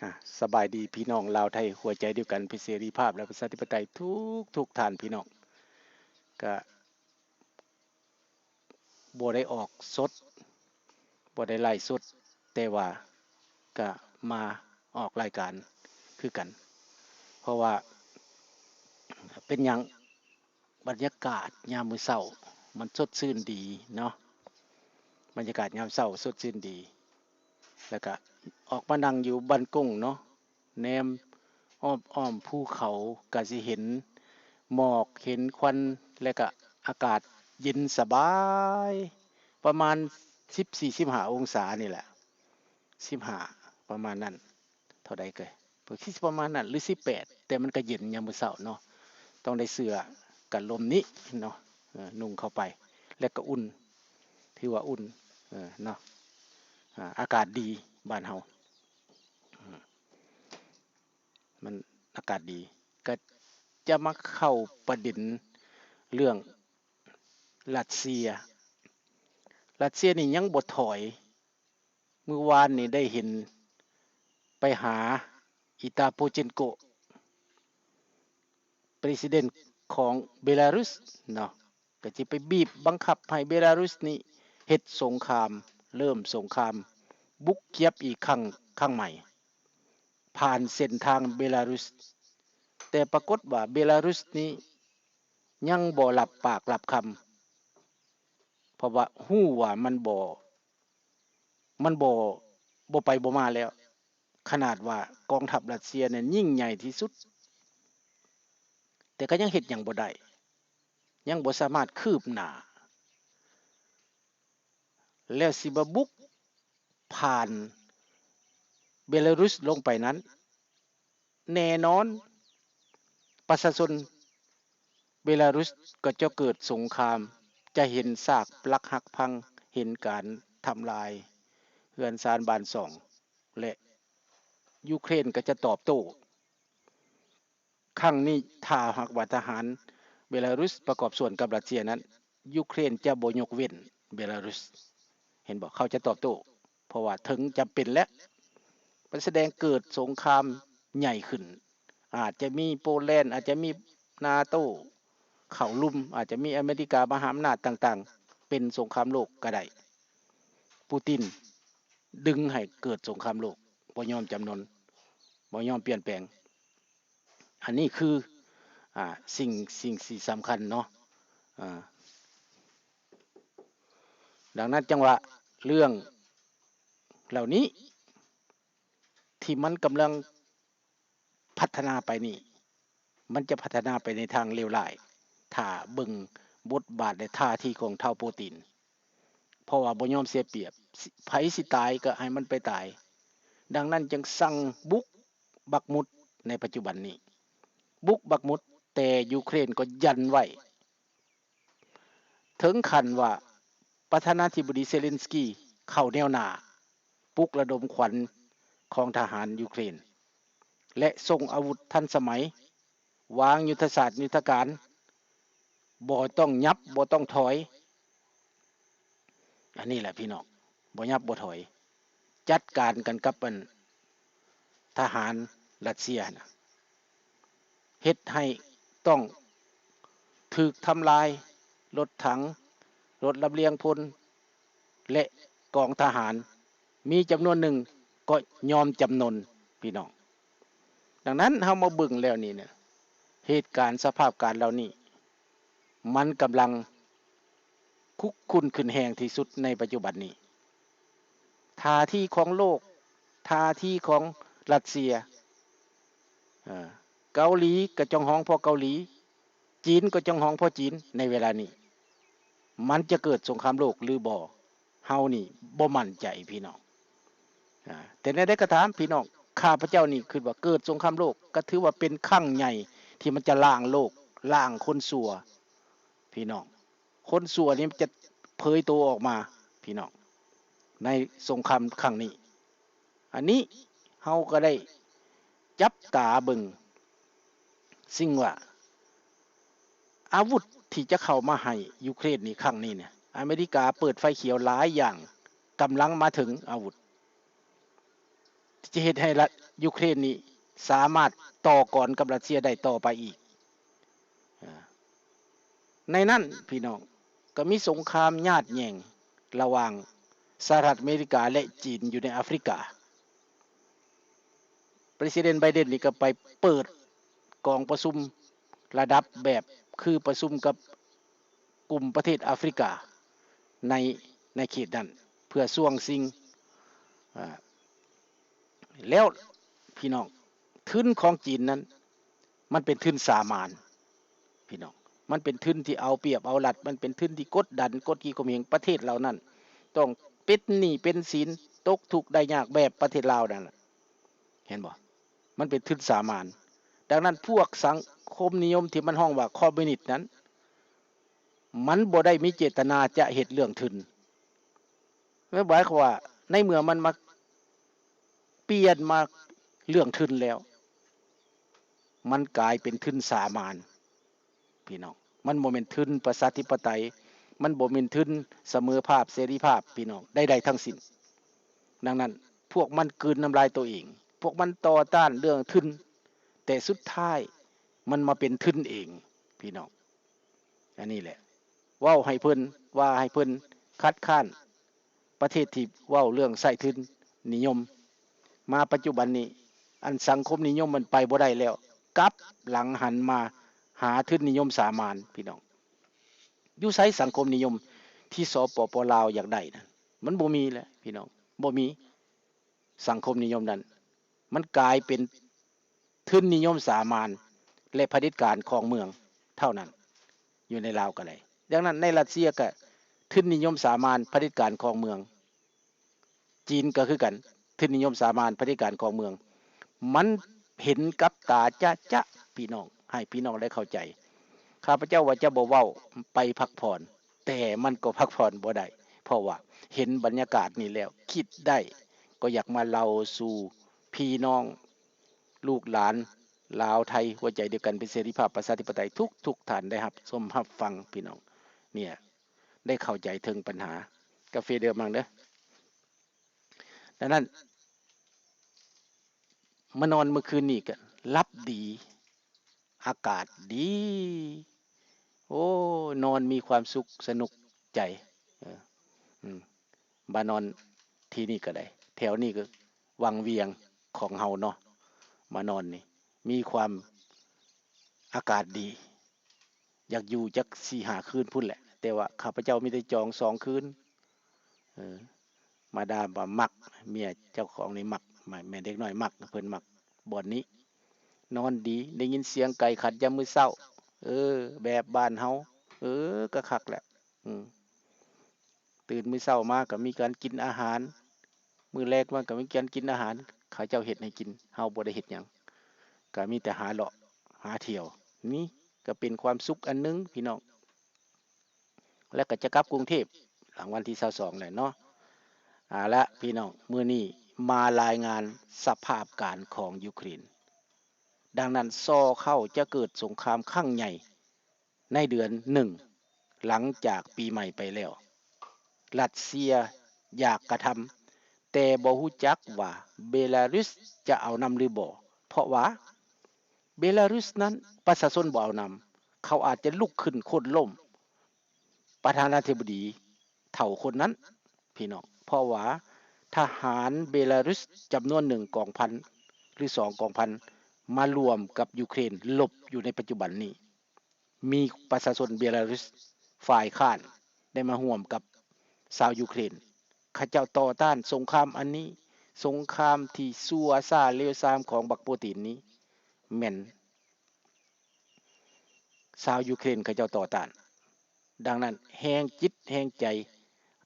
ກະສະບາຍດີພີ່ນ້ອງລາວໄທຫົວໃຈດຽວກັນເພື່ອເສລີພາບ ແລະ ປະຊາທິປະໄຕທຸກໆທ່ານພີ່ນ້ອງ. ກະບໍ່ໄດ້ອອກສົດ ບໍ່ໄດ້ໄລຟ໌ສົດ ແຕ່ວ່າກະມາອອກລາຍການຄືກັນ ເພາະວ່າເປັນຫຍັງ ບັນຍາກາດຍາມມື້ເຊົ້າມັນສົດຊື່ນດີເນາະ ບັນຍາກາດຍາມເຊົ້າສົດຊື່ນດີ ແລ້ວກະອອກມານັ່ງຢູ່ບ້ານກົງເນາະ ແນມອ້ອມໆພູເຂົາກະຊິເຫັນໝອກເຫັນຄວັນ ແລ້ວກະອາກາດເຢັນສະບາຍ ປະມານສິບສີ່ ສິບຫ້າອົງສານີ້ແຫຼະ ສິບຫ້າ ປະມານນັ້ນ. ເທົ່າໃດກໍຄືຊິປະມານນັ້ນ ຫຼື ສິບແປດ ແຕ່ມັນກໍເຢັນຍາມມື້ເຊົ້າເນາະ ຕ້ອງໄດ້ເສື້ອກັນລົມນີ້ເນາະ ນຸ່ງເຂົ້າໄປ ແລະ ກໍອຸ່ນ ຖືວ່າອຸ່ນເນາະ ອາ ອາກາດດີບ້ານເຮົາ ມັນອາກາດດີ. ກໍຈະມາເຂົ້າປະເດັນເລື່ອງຣັດເຊຍ ຣັດເຊຍນີ້ຍັງບໍ່ຖອຍ ມື້ວານນີ້ໄດ້ເຫັນໄປຫາອີຕາໂປເຈນໂກ ປະເຣຊິເດັນຂອງເບລາຣຸສເນາະ ກໍຊິໄປບີບບັງຄັບໃຫ້ເບລາຣຸສນີ້ເຮັດສົງຄາມ ເລີ່ມສົງຄາມບຸກກຽບອີກຄັ້ງ ຄັ້ງໃໝ່ ຜ່ານເສັ້ນທາງເບລາຣຸສ ແຕ່ປາກົດວ່າເບລາຣຸສນີ້ຍັງບໍ່ຮັບປາກຮັບຄຳ ເພາະວ່າຮູ້ວ່າມັນບໍ່ ມັນບໍ່ ບໍ່ໄປບໍ່ມາແລ້ວ ຂະໜາດວ່າກອງທັບຣັດເຊຍນັ້ນຍິ່ງໃຫຍ່ທີ່ສຸດ ແຕ່ກໍຍັງເຮັດຫຍັງບໍ່ໄດ້ ຍັງບໍ່ສາມາດຄືບໜ້າ ແລ້ວຊິມາບຸກຜ່ານເບລາຣຸສລົງໄປນັ້ນ ແນ່ນອນປະຊາຊົນເບລາຣຸສກໍຈະເກີດສົງຄາມ ຈະເຫັນຊາກປລັກຫັກພັງ ເຫັນການທຳລາຍເຮືອນຊານບ້ານຊ່ອງ ແລະ ຢູເຄຣນກໍຈະຕອບໂຕ້. ຄັ້ງນີ້ຖ້າຫາກວ່າທະຫານເບລາຣຸສປະກອບສ່ວນກັບຣັດເຊຍນັ້ນ ຢູເຄຣນຈະບໍ່ຍົກເວັ້ນເບລາຣຸສ ເຫັນບໍ່? ເຂົາຈະຕອບໂຕ້ ເພາະວ່າເຖິງຈຳເປັນແລ້ວ ມັນສະແດງເກີດສົງຄາມໃຫຍ່ຂຶ້ນ ອາດຈະມີໂປແລນ ອາດຈະມີນາໂຕເຂົ້າລຸມ ອາດຈະມີອາເມລິກາມະຫາອຳນາດຕ່າງໆ ເປັນສົງຄາມໂລກກໍໄດ້. ປູຕິນດຶງໃຫ້ເກີດສົງຄາມໂລກ ບໍ່ຍອມຈຳນົນ ບໍ່ຍອມປ່ຽນແປງ. ອັນນີ້ຄື ອາ ສິ່ງ ສິ່ງທີ່ສຳຄັນເນາະ ອາ ດັ່ງນັ້ນຈັ່ງວ່າເລື່ອງເຫຼົ່ານີ້ທີ່ມັນກຳລັງພັດທະນາໄປນີ້ ມັນຈະພັດທະນາໄປໃນທາງເລວຮ້າຍ ຖ້າເບິ່ງບົດບາດ ແລະ ທ່າທີຂອງທ້າວປູຕິນ ເພາະວ່າບໍ່ຍອມເສຍປຽບ ໃຜຊິຕາຍກໍໃຫ້ມັນໄປຕາຍ. ດັ່ງນັ້ນຈຶ່ງສັ່ງບຸກບັກມຸດໃນປັດຈຸບັນນີ້ ບຸກບັກມຸດ ແຕ່ຢູເຄຣນກໍຢັນໄວ້ ເຖິງຂັ້ນວ່າປະທານາທິບໍດີເຊເລັນສກີເຂົ້າແນວໜ້າ ປຸກລະດົມຂວັນຂອງທະຫານຢູເຄຣນ ແລະ ສົ່ງອາວຸດທັນສະໄໝ ວາງຍຸດທະສາດຍຸດທະການ ບໍ່ຕ້ອງຫຍັບ ບໍ່ຕ້ອງຖອຍ. ອັນນີ້ແຫຼະພີ່ນ້ອງ ບໍ່ຫຍັບບໍ່ຖອຍ ຈັດການກັນກັບອັນທະຫານຣັດເຊຍນະ ເຮັດໃຫ້ຕ້ອງຖືກທຳລາຍ ລົດຖັງ ລົດລຳລຽງພົນ ແລະ ກອງທະຫານ ມີຈຳນວນໜຶ່ງກໍຍອມຈຳນົນ ພີ່ນ້ອງ. ດັ່ງນັ້ນເຮົາມາເບິ່ງແລ້ວນີ້ນະ ເຫດການສະພາບການເຫຼົ່ານີ້ ມັນກຳລັງຄຸກຄຸນຂຶ້ນແຮງທີ່ສຸດໃນປັດຈຸບັນນີ້. ທ່າທີຂອງໂລກ ທ່າທີຂອງຣັດເຊຍ ເອີ ເກົາຫຼີກໍຈ້ອງຮ້ອງເພາະເກົາຫຼີ ຈີນກໍຈ້ອງຮ້ອງເພາະຈີນໃນເວລານີ້. ມັນຈະເກີດສົງຄາມໂລກຫຼືບໍ່? ເຮົານີ້ບໍ່ໝັ້ນໃຈພີ່ນ້ອງ. ອາ ແຕ່ແນວໃດກໍຕາມພີ່ນ້ອງ ຂ້າພະເຈົ້ານີ້ຄິດວ່າເກີດສົງຄາມໂລກ ກໍຖືວ່າເປັນຄັ້ງໃຫຍ່ທີ່ມັນຈະລ້າງໂລກ ລ້າງຄົນຊົ່ວພີ່ນ້ອງ. ຄົນຊົ່ວນີ້ມັນຈະເຜີຍໂຕອອກມາພີ່ນ້ອງ ໃນສົງຄາມຄັ້ງນີ້. ອັນນີ້ເຮົາກໍໄດ້ຈັບຕາເບິ່ງ ຊຶ່ງວ່າອາວຸດທີ່ຈະເຂົ້າມາໃຫ້ຢູເຄຣນນີ້ຄັ້ງນີ້ນະ ອາເມລິກາເປີດໄຟຂຽວຫຼາຍຢ່າງ ກຳລັງມາເຖິງອາວຸດ ທີ່ຈະເຮັດໃຫ້ລັດ ຢູເຄຣນນີ້ສາມາດຕໍ່ກອນກັບຣັດເຊຍໄດ້ຕໍ່ໄປອີກ. ໃນນັ້ນພີ່ນ້ອງ ກໍມີສົງຄາມຍາດແຍ່ງລະຫວ່າງສະຫະລັດອາເມລິກາ ແລະ ຈີນຢູ່ໃນອາຟຣິກາ. ປະທານາທິບໍດີໄບເດັນນີ້ກໍໄປເປີດກອງປະຊຸມລະດັບແບບຄືປະຊຸມກັບກຸ່ມປະເທດອາຟຣິກາໃນ ໃນເຂດນັ້ນ ເພື່ອຊ່ວງຊິງ. ອາ ແລ້ວພີ່ນ້ອງ ທຶນຂອງຈີນນັ້ນ ມັນເປັນທຶນສາມານ ພີ່ນ້ອງ ມັນເປັນທຶນທີ່ເອົາປຽບເອົາລັດ ມັນເປັນທຶນທີ່ກົດດັນ ກົດຂີ່ຂົ່ມເຫງປະເທດເຫຼົ່ານັ້ນ ຕ້ອງເປັນໜີ້ເປັນສິນ ຕົກທຸກໄດ້ຍາກແບບປະເທດລາວນັ້ນລະ ເຫັນບໍ່? ມັນເປັນທຶນສາມານ. ດັ່ງນັ້ນ ພວກສັງຄົມນິຍົມທີ່ມັນຮ້ອງວ່າຄອມມິວນິດນັ້ນ ມັນບໍ່ໄດ້ມີເຈດຕະນາຈະເຮັດເລື່ອງທຶນ. ໝາຍຄວາມວ່າ ໃນເມື່ອມັນມາປ່ຽນມາເລື່ອງທຶນແລ້ວ ມັນກາຍເປັນທຶນສາມານ ພີ່ນ້ອງ. ມັນບໍ່ແມ່ນທຶນປະຊາທິປະໄຕ, ມັນບໍ່ແມ່ນທຶນສະເໝີພາບ, ເສລີພາບ, ພີ່ນ້ອງ, ໃດໆທັງສິ້ນ. ດັ່ງນັ້ນ ພວກມັນກືນນ້ຳລາຍໂຕເອງ, ພວກມັນຕໍ່ຕ້ານເລື່ອງທຶນ, ແຕ່ສຸດທ້າຍມັນມາເປັນທຶນເອງ ພີ່ນ້ອງ. ອັນນີ້ແຫຼະ ເວົ້າໃຫ້ເພິ່ນ, ວ່າໃຫ້ເພິ່ນຄັດຄ້ານປະເທດທີ່ເວົ້າເລື່ອງໃຊ້ທຶນນິຍົມ. ມາປັດຈຸບັນນີ້ ອັນສັງຄົມນິຍົມມັນໄປບໍ່ໄດ້ແລ້ວ, ກັບຫຼັງຫັນມາຫາທຶນນິຍົມສາມານ ພີ່ນ້ອງ. ຢູ່ໃສສັງຄົມນິຍົມທີ່ ສປປ ລາວ ຢາກໄດ້ນັ້ນ? ມັນບໍ່ມີແລ້ວ ພີ່ນ້ອງ, ບໍ່ມີ. ສັງຄົມນິຍົມນັ້ນ ມັນກາຍເປັນທຶນນິຍົມສາມານ ແລະ ຜະເດັດການຄອງເມືອງເທົ່ານັ້ນ ຢູ່ໃນລາວກໍໄດ້. ດັ່ງນັ້ນ ໃນຣັດເຊຍກໍທຶນນິຍົມສາມານ ຜະເດັດການຄອງເມືອງ, ຈີນກໍຄືກັນ ທຶນນິຍົມສາມານ ຜະເດັດການຄອງເມືອງ. ມັນເຫັນກັບຕາຈະໆ ພີ່ນ້ອງ, ໃຫ້ພີ່ນ້ອງໄດ້ເຂົ້າໃຈ. ຂ້າພະເຈົ້າວ່າຈະບໍ່ເວົ້າ, ໄປພັກຜ່ອນ, ແຕ່ມັນກໍພັກຜ່ອນບໍ່ໄດ້ ເພາະວ່າເຫັນບັນຍາກາດນີ້ແລ້ວ ຄິດໄດ້ກໍຢາກມາເລົ່າສູ່ພີ່ນ້ອງລູກຫຼານລາວໄທ ຫົວໃຈດຽວກັນເປັນເສລີພາບປະຊາທິປະໄຕ ທຸກໆທ່ານໄດ້ຮັບຊົມຮັບຟັງ ພີ່ນ້ອງ ເນ່ຍ ໄດ້ເຂົ້າໃຈເຖິງບັນຫາ. ກາເຟເດີມມັງເດີ. ດັ່ງນັ້ນ ມານອນມື້ຄືນນີ້ກໍຫຼັບດີ ອາກາດດີ ໂອ້ ນອນມີຄວາມສຸກສະໜຸກໃຈ. ເອີ ອືມ ມານອນທີ່ນີ້ກໍໄດ້ ແຖວນີ້ກໍວັງວຽງຂອງເຮົາເນາະ. ມານອນນີ້ມີຄວາມ ອາກາດດີ ຢາກຢູ່ຈັກສີ່ຫ້າຄືນພຸ້ນແຫຼະ ແຕ່ວ່າຂ້າພະເຈົ້າມີແຕ່ຈອງສອງຄືນ. ເອີ ມາດາມວ່າມັກ, ເມຍເຈົ້າຂອງນີ້ມັກ, ແມ່ນເດັກນ້ອຍມັກ, ເພິ່ນມັກບ່ອນນີ້ ນອນດີ ໄດ້ຍິນສຽງໄກ່ຂັນຍາມມື້ເຊົ້າ. ເອີ ແບບບ້ານເຮົາ ເອີ ກໍຄັກແຫຼະ. ອືມ ຕື່ນມື້ເຊົ້າມາກໍມີການກິນອາຫານ, ມື້ແລງມາກໍມີການກິນອາຫານ, ເຂົາເຈົ້າເຮັດໃຫ້ກິນ, ເຮົາບໍ່ໄດ້ເຮັດຫຍັງ, ກໍມີແຕ່ຫາເລາະຫາທ່ຽວ. ນີ້ກໍເປັນຄວາມສຸກອັນໜຶ່ງ ພີ່ນ້ອງ. ແລ້ວກໍຈະກັບກຸງເທບຫຼັງວັນທີຊາວສອງແຫຼະເນາະ. ເອົາລະ ພີ່ນ້ອງ, ມື້ນີ້ມາລາຍງານສະພາບການຂອງຢູເຄຣນ. ດັ່ງນັ້ນ ສໍ່ເຂົ້າຈະເກີດສົງຄາມຄັ້ງໃຫຍ່ໃນເດືອນໜຶ່ງຫຼັງຈາກປີໃໝ່ໄປແລ້ວ. ຣັດເຊຍຢາກກະທຳ, ແຕ່ບໍ່ຮູ້ຈັກວ່າເບລາຣຸສຈະເອົານຳຫຼືບໍ່, ເພາະວ່າເບລາຣຸສນັ້ນປະຊາຊົນບໍ່ເອົານຳ, ເຂົາອາດຈະລຸກຂຶ້ນໂຄ່ນລົ້ມປະທານາທິບໍດີເຖົ້າຄົນນັ້ນ ພີ່ນ້ອງ, ເພາະວ່າທະຫານເບລາຣຸສຈຳນວນໜຶ່ງກອງພັນ ຫຼື ສອງກອງພັນ ມາລວມກັບຢູເຄຣນລົບຢູ່ໃນປັດຈຸບັນນີ້. ມີປະຊາຊົນເບລາຣຸສຝ່າຍຄ້ານໄດ້ມາຮ່ວມກັບຊາວຢູເຄຣນ. ເຂົາເຈົ້າຕໍ່ຕ້ານສົງຄາມອັນນີ້, ສົງຄາມທີ່ຊົ່ວຊ້າເລວຊາມຂອງບັກປູຕິນນີ້ ແມ່ນຊາວຢູເຄຣນເຂົາເຈົ້າຕໍ່ຕ້ານ. ດັ່ງນັ້ນ ແຮງຈິດແຮງໃຈ,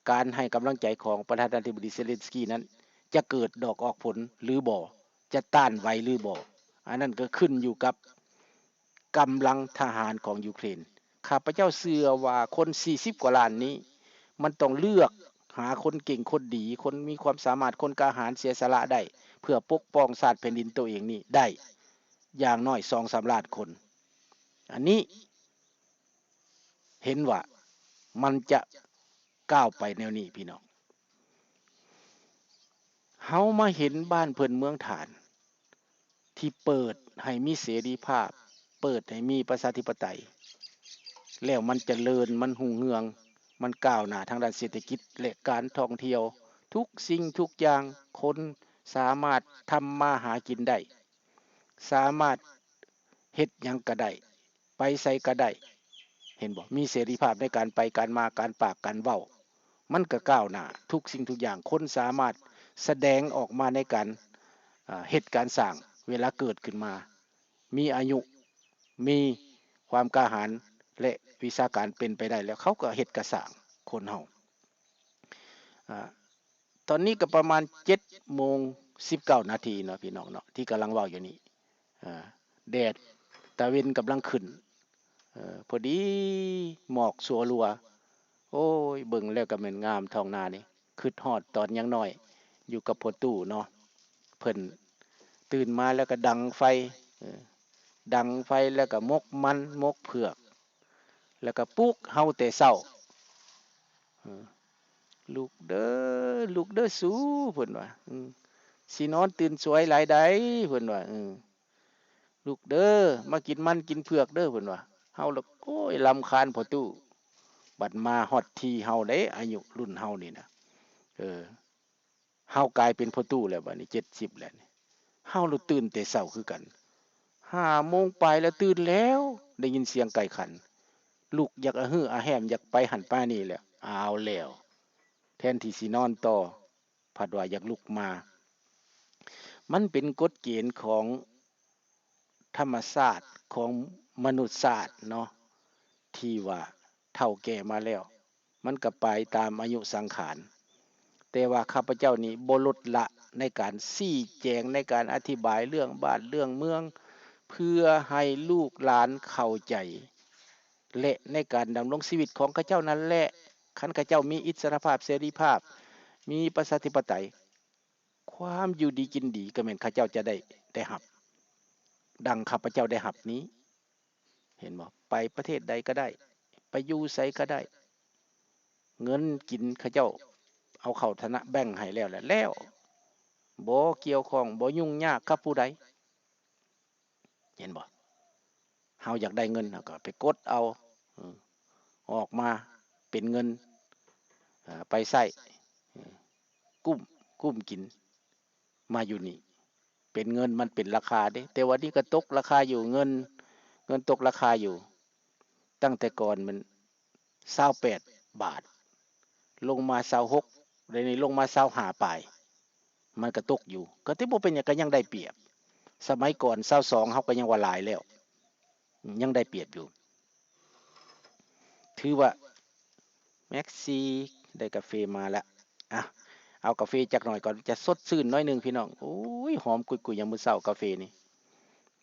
ການໃຫ້ກຳລັງໃຈຂອງປະທານາທິບໍດີເຊເລັນສະກີນັ້ນ ຈະເກີດດອກອອກຜົນຫຼືບໍ່, ຈະຕ້ານໄຫວຫຼືບໍ່, ອັນນັ້ນກໍຂຶ້ນຢູ່ກັບກຳລັງທະຫານຂອງຢູເຄຣນ. ຂ້າພະເຈົ້າເຊື່ອວ່າຄົນສີ່ສິບກວ່າລ້ານນີ້ ມັນຕ້ອງເລືອກຫາຄົນເກັ່ງຄົນດີ, ຄົນມີຄວາມສາມາດ, ຄົນກ້າຫານເສຍສະຫຼະໄດ້ ເພື່ອປົກປ້ອງຊາດແຜ່ນດິນໂຕເອງນີ້ໄດ້ ຢ່າງໜ້ອຍສອງສາມລ້ານຄົນ. ອັນນີ້ ເຫັນວ່າມັນຈະກ້າວໄປແນວນີ້ ພີ່ນ້ອງ. ເຮົາມາເຫັນບ້ານເພິ່ນເມືອງຖານ ທີ່ເປີດໃຫ້ມີເສລີພາບ, ເປີດໃຫ້ມີປະຊາທິປະໄຕ, ແລ້ວມັນຈະເລີນ, ມັນຮຸ່ງເຮືອງ, ມັນກ້າວໜ້າທາງດ້ານເສດຖະກິດ ແລະ ການທ່ອງທ່ຽວ, ທຸກສິ່ງທຸກຢ່າງ, ຄົນສາມາດທຳມາຫາກິນໄດ້, ສາມາດເຮັດຫຍັງກໍໄດ້, ໄປໃສກໍໄດ້, ເຫັນບໍ່? ມີເສລີພາບໃນການໄປການມາ, ການປາກການເວົ້າ, ມັນກໍກ້າວໜ້າທຸກສິ່ງທຸກຢ່າງ, ຄົນສາມາດສະແດງອອກມາໃນການ ເຮັດການສ້າງເວລາເກີດຂຶ້ນມາ, ມີອາຍຸ, ມີຄວາມກ້າຫານ ແລະ ວິຊາການເປັນໄປໄດ້ແລ້ວ, ເຂົາກໍເຮັດກະສ້າງຄົນເຮົາ. ອາ ຕອນນີ້ກໍປະມານເຈັດໂມງສິບເກົ້ານາທີເນາະ ພີ່ນ້ອງເນາະ ທີ່ກຳລັງເວົ້າຢູ່ນີ້. ອາ ແດດຕາເວັນກຳລັງຂຶ້ນ ເອີ ພໍດີໝອກຊົ່ວລົວ. ໂອ້ຍ ເບິ່ງແລ້ວກໍແມ່ນງາມທ້ອງນານີ້. ຄິດຮອດຕອນຍັງນ້ອຍຢູ່ກັບພໍ່ຕູ້ເນາະ, ເພິ່ນຕື່ນມາແລ້ວກໍດັງໄຟ, ເອີ ດັງໄຟແລ້ວກໍໝົກມັນໝົກເຜືອກ, ແລ້ວກໍປຸກເຮົາແຕ່ເຊົ້າ. ເອີ ລຸກເດີ ລຸກເດີສູ ເພິ່ນວ່າ, ອື ຊິນອນຕື່ນສວຍຫຼາຍໃດ ເພິ່ນວ່າ, ເອີ ລຸກເດີ ມາກິນມັນກິນເຜືອກເດີ ເພິ່ນວ່າ. ເຮົາລະ ໂອ້ຍ ລຳຄານພໍ່ຕູ້. ບັດມາຮອດທີ່ເຮົາເດ້ ອາຍຸລຸ້ນເຮົານີ້ນະ, ເອີ ເຮົາກາຍເປັນພໍ່ຕູ້ແລ້ວ ບັດນີ້ເຈັດສິບແລ້ວນີ້, ເຮົາລະຕື່ນແຕ່ເຊົ້າຄືກັນ. ຫ້າໂມງປາຍລະຕື່ນແລ້ວ, ໄດ້ຍິນສຽງໄກ່ຂັນ, ລຸກຢາກອະຮືອະແຮມ ຢາກໄປຫັ້ນໄປນີ້ແລ້ວ. ເອົາແລ້ວ, ແທນທີ່ຊິນອນຕໍ່ ພັດວ່າຢາກລຸກມາ. ມັນເປັນກົດເກນຂອງທຳມະຊາດຂອງມະນຸດຊາດເນາະ ທີ່ວ່າເຖົ້າແກ່ມາແລ້ວ, ມັນກໍໄປຕາມອາຍຸສັງຂານ. ແຕ່ວ່າຂ້າພະເຈົ້ານີ້ບໍ່ລົດລະໃນການຊີ້ແຈງ, ໃນການອະທິບາຍເລື່ອງບ້ານເລື່ອງເມືອງ ເພື່ອໃຫ້ລູກຫຼານເຂົ້າໃຈ ແລະ ໃນການດຳລົງຊີວິດຂອງເຂົາເຈົ້ານັ້ນແຫຼະ, ຄັນເຂົາເຈົ້າມີອິດສະຫຼະພາບ, ເສລີພາບ, ມີປະຊາທິປະໄຕ, ຄວາມຢູ່ດີກິນດີກໍແມ່ນເຂົາເຈົ້າຈະໄດ້ ໄດ້ຮັບ ດັ່ງຂ້າພະເຈົ້າໄດ້ຮັບນີ້. ເຫັນບໍ່? ໄປປະເທດໃດກໍໄດ້, ໄປຢູ່ໃສກໍໄດ້, ເງິນກິນເຂົາເຈົ້າເອົາເຂົ້າຖານະແບ່ງໃຫ້ແລ້ວແຫຼະ, ແລ້ວ ບໍ່ກ່ຽວຂ້ອງ, ບໍ່ຫຍຸ້ງຍາກກັບຜູ້ໃດ. ເຫັນບໍ່? ເຮົາຢາກໄດ້ເງິນ ເຮົາກໍໄປກົດເອົາ ເອີ ອອກມາເປັນເງິນ ເອີ ໄປໃຊ້ ເອີ ກຸ້ມ ກຸ້ມກິນ ມາຢູ່ນີ້ ເປັນເງິນ ມັນເປັນລາຄາເດ້. ແຕ່ວ່ານີ້ກໍຕົກລາຄາຢູ່ ເງິນ ເງິນຕົກລາຄາຢູ່ ຕັ້ງແຕ່ກ່ອນມັນ ຊາວແປດບາດ ລົງມາຊາວຫົກ ດຽວນີ້ລົງມາຊາວຫ້າປາຍ ມັນກະຕົກຢູ່ ກະຖືບໍ່ເປັນຫຍັງ ກະຍັງໄດ້ປຽບ. ສະໄໝກ່ອນຊາວສອງ ເຮົາກະຍັງວ່າຫຼາຍແລ້ວ ຍັງໄດ້ປຽບຢູ່. ຖືວ່າ ແມັກຊີ ໄດ້ກາເຟມາລະ ອ່ະ ເອົາກາເຟຈັກໜ້ອຍກ່ອນ ຈະສົດຊື່ນໜ້ອຍໜຶ່ງພີ່ນ້ອງ. ໂອ້ຍ ຫອມກຸຍໆ ຍາມມື້ເຊົ້າກາເຟນີ້.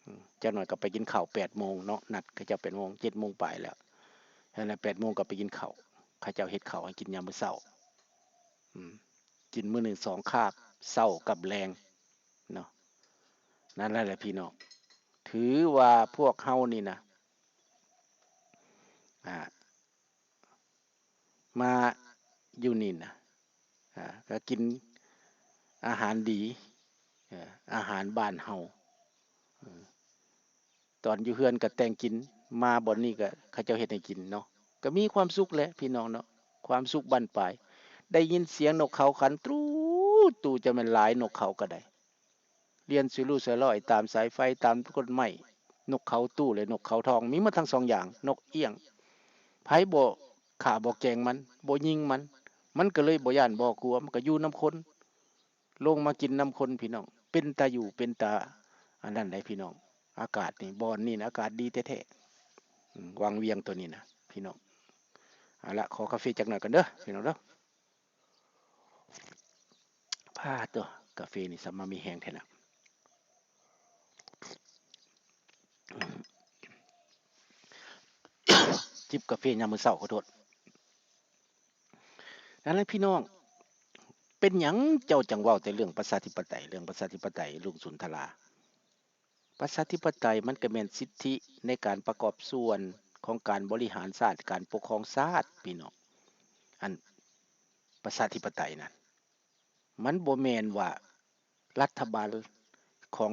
ອືມ ຈັກໜ້ອຍກໍໄປກິນເຂົ້າແປດໂມງເນາະ ນັດເຂົາເຈົ້າແປດໂມງ ເຈັດໂມງປາຍແລ້ວ ຫັ້ນແຫຼະ ແປດໂມງກໍໄປກິນເຂົ້າ ເຂົາເຈົ້າເຮັດເຂົ້າໃຫ້ກິນຍາມມື້ເຊົ້າ. ອືມ ກິນມື້ໜຶ່ງສອງຄາບ ເຊົ້າກັບແລງເນາະ. ນັ້ນແຫຼະພີ່ນ້ອງ ຖືວ່າພວກເຮົານີ້ນະ ອ່າ ມາຢູ່ນີ້ນະ ອ່າ ກໍກິນອາຫານດີ ເອີ ອາຫານບ້ານເຮົາ ເອີ ຕອນຢູ່ເຮືອນກໍແຕ່ງກິນ ມາບ່ອນນີ້ກໍເຂົາເຈົ້າເຮັດໃຫ້ກິນເນາະ ກໍມີຄວາມສຸກແຫຼະພີ່ນ້ອງເນາະ ຄວາມສຸກບັ້ນປາຍ. ໄດ້ຍິນສຽງນົກເຂົາຂັນຕູ່ຕູ່ ຈະແມ່ນຫຼາຍນົກເຂົາກໍໄດ້ ລຽນສະລຸສະຫຼອຍຕາມສາຍໄຟ ຕາມຕົ້ນໄມ້ ນົກເຂົາຕູ່ ແລະ ນົກເຂົາທອງ ມີໝົດທັງສອງຢ່າງ ນົກເອຍງ. ໃຜບໍ່ຂ້າບໍ່ແກ່ງມັນ ບໍ່ຍິງມັນ ມັນກໍເລີຍບໍ່ຢ້ານບໍ່ກົວ ມັນກໍຢູ່ນຳຄົນ ລົງມາກິນນຳຄົນພີ່ນ້ອງ. ເປັນຕາຢູ່ ເປັນຕາອັນນັ້ນໃດ໋ພີ່ນ້ອງ. ອາກາດນີ້ ບ່ອນນີ້ນະ ອາກາດດີແທ້ໆ ອືມ ວັງວຽງໂຕນີ້ນະພີ່ນ້ອງ. ເອົາລະ ຂໍກາເຟຈັກໜ້ອຍກ່ອນເດີພີ່ນ້ອງເດີ. ປາດໂທ້ ກາເຟນີ້ສາມາດມີແຮງແທ້ນະ. ຈິບກາເຟຍາມມື້ເຊົ້າ ຂໍໂທດ. ນັ້ນແຫຼະພີ່ນ້ອງ ເປັນຫຍັງເຈົ້າຈັ່ງເວົ້າແຕ່ເລື່ອງປະຊາທິປະໄຕ ເລື່ອງປະຊາທິປະໄຕ ລຸງສຸນທະລາ? ປະຊາທິປະໄຕມັນກໍແມ່ນສິດທິໃນການປະກອບສ່ວນຂອງການບໍລິຫານຊາດ ການປົກຄອງຊາດ ພີ່ນ້ອງ. ອັນປະຊາທິປະໄຕນັ້ນ ມັນບໍ່ແມ່ນວ່າລັດຖະບານຂອງ